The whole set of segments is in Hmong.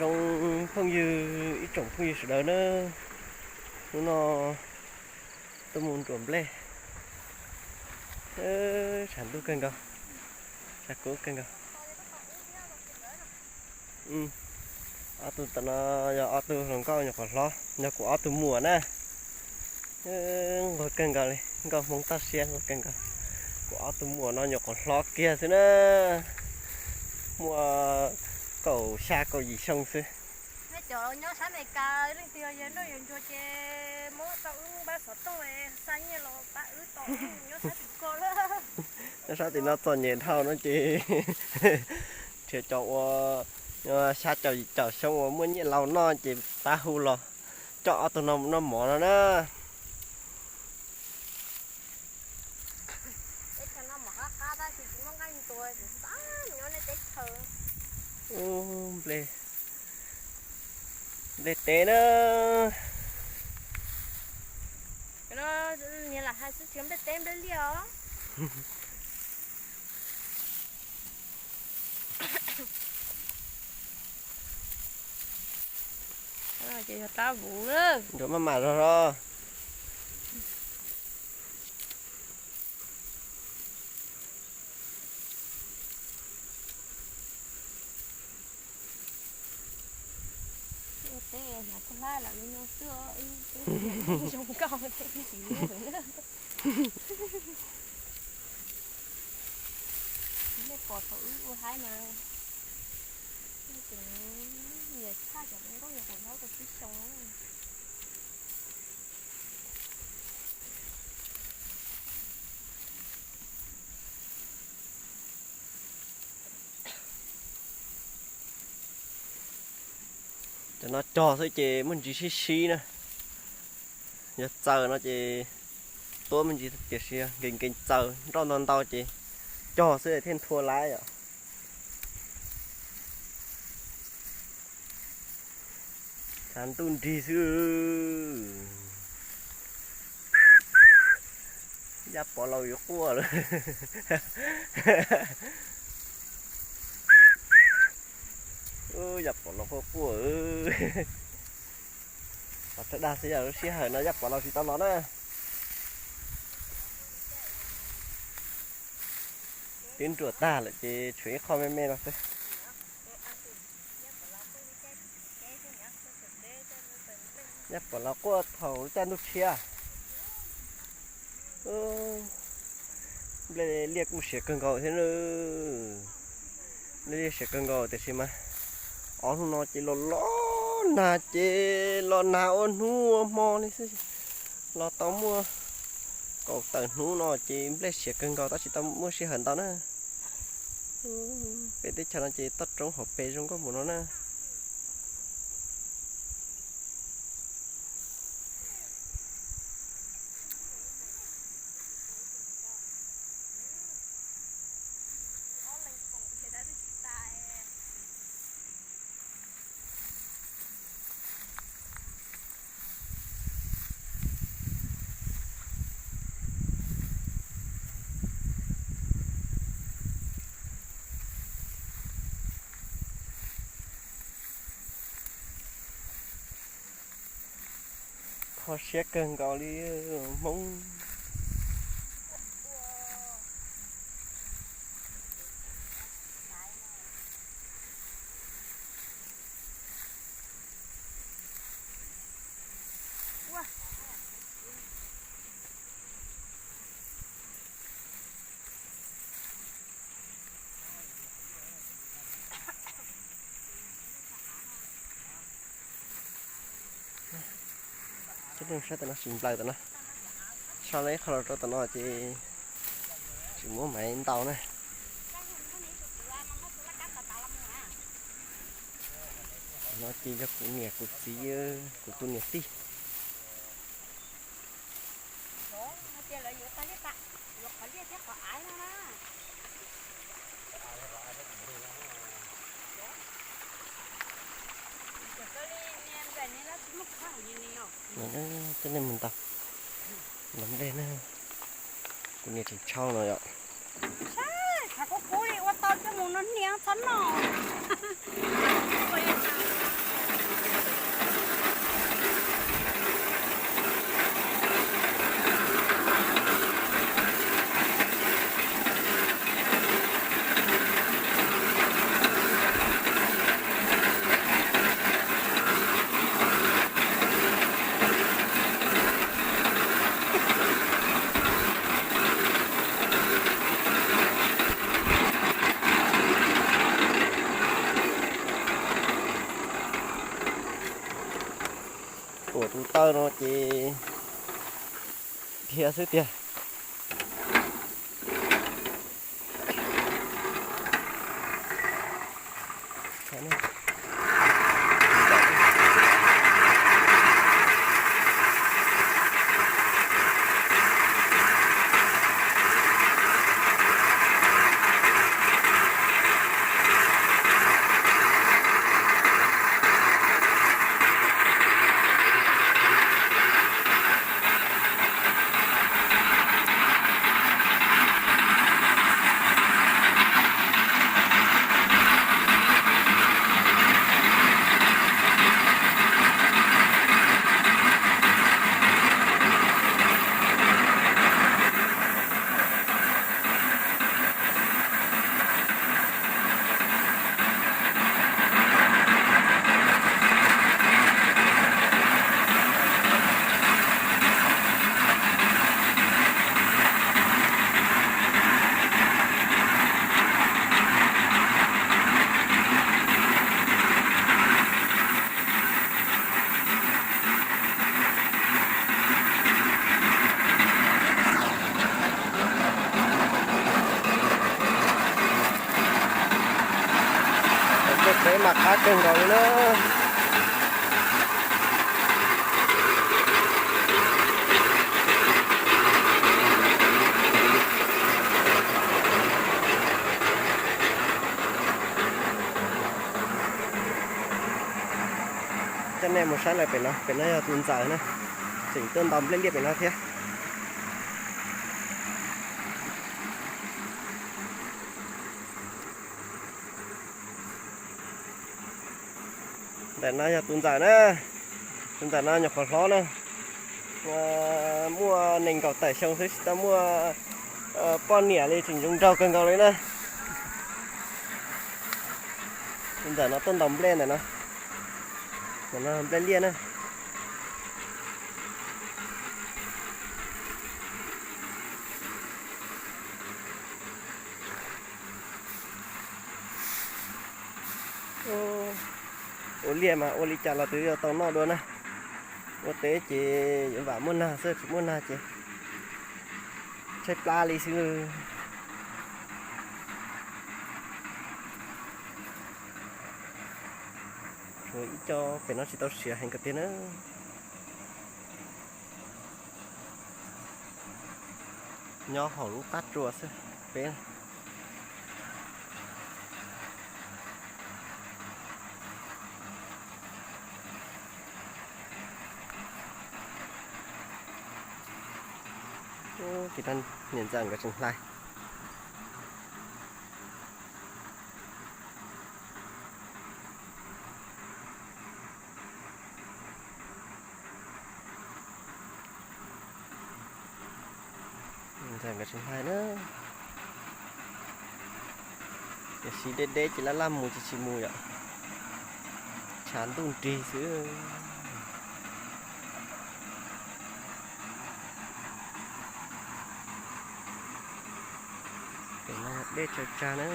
Tsoom phooj ywg, ib tsoom phooj ywg sawv daws na, hnub no tuaj mus nruam nplej, tshav ntuj kawg nkaus, tshav kub kawg nkaus. Ob tug tom no yog ob tug hluas nkauj nyuam qhuav hlob, yog kuv ob tug muam na. Nquag kawg nkaus li, nkauj Hmoob toj siab nquag kawg nkaus. Kuv ob tug muam no nyuam qhuav hlob kiag xwb na, muaj kaum xya kaum yim xyoo xwb. Nyob sab Amelikas leej twg yog nrauj yog ntsuag ces muab tau wb pab xov tooj xa nyiaj los pab wb tos nyob sab tim ko lawm. Nyob sab tim no txom nyem dhau no ces nrhiav cov uas xya caum yim caum xyoo uas muaj nyiaj laus noj ces pab hu los coj ob tug no mus noj mov no na. Ub, nplej, nplej teb na. Niag lam hais xwb tsis yog nplej teb nplej liaj os. Ces yog rab vuv lawm. Ncuav maj mam zog zog. Ua teb hnav koj hlab los li no xwb, zoo nkauj thiab tsis muaj lawm. Nej pom thaum wb ua haib mas, nej tseem nyiam tshaj cov nkauj nyuam qhuav hlob kaum tsib xyoo. Cov no cog xwb ces muaj ntsis sib sib na. Yog txaws no ces tuab me ntsis tiam sis nkees nkees txaws nroj ntau ntau ces cog xwb thiaj nthua laiv yom. Tshav ntuj nrig xwb. Yaj Pov laus yuav quaj lawm. Yaj Pov laus quaj quaj. Los txog dag xwb yog lub sij hawm no Yaj Pov laus tsis tau los na. Twb nruam tag lawm ces tshuav ib qho me me no xwb. Yaj Pov laus quaj thaum lub caij ntuj tshiab. Nplej liaj kuj siav kawg nkaus thiab na. Nplej liaj siav kawg nkaus tiam sis mas ob hnub no ces los los nag ces los nag ua hnub ua hmo li xwb. Los tau muaj kaum tawm hnub no ces nplej siav kawg nkaus tab sis tau muaj sij hawm ntau na. Peb teb chaws no ces toj roob hauv pes zoo nkauj npaum no na. Kho siab kawg nkaus li Hmoob. Cov neeg saib tam no sim nplaws tam no, sau lawm ib qho los rau tam no ces tsis muab maiv ntau na. No ces yog kuv niam kuv txiv, kuv tus niam tij. Coj nej mus ntau, los nplej na, kuv niam tseem tshau no yom. Saib, tshav kub kub li ua tau coj mus no hnia txhob noj. Taw no ces dhia xwb tiag. Peb mas qab kawg nkaus li na. Coj nej mus saib lawm pem no, pem no yog tus ntxawm na, tseem tuaj ntaus nplej liaj pem no thiab. Ntawm no yog tus ntxawm na, tus ntxawm no nyuam qhuav hlob na, muaj nees nkaum tawm xyoo xwb tsis tau muaj poj niam li, tseem zoo nraug kawg nkaus li na. Tus ntxawm no tuaj ntaus nplej ntawm no, ntawm no nplej liaj na. Ua liaj mas ua li cas los twb yuav tau noj dua na. Ua teb ces yuav vam muaj nag xwb, tsis muaj nag ces tshaib plab li xwb. Tshuav ib co pem no tsis tau siav heev kawg tiag na. Nyob hauv lub qab tsua xwb peb. Ub, ces niam ntxawm nkawd tseem hlais. Ntxawm nkawd tseem hlais na. Tiam sis deb deb ces laj laj mus ces tsis mus yom. Tshav ntuj nrig xwb. Pem no dej tsawg tsag na.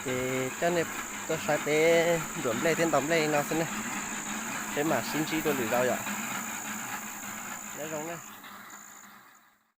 Ces coj nej tuaj saib peb nruam nplej thiab ntaus nplej li no xwb ne. Peb mam sib ntsib dua lwm zaus yom. Nyob zoo na.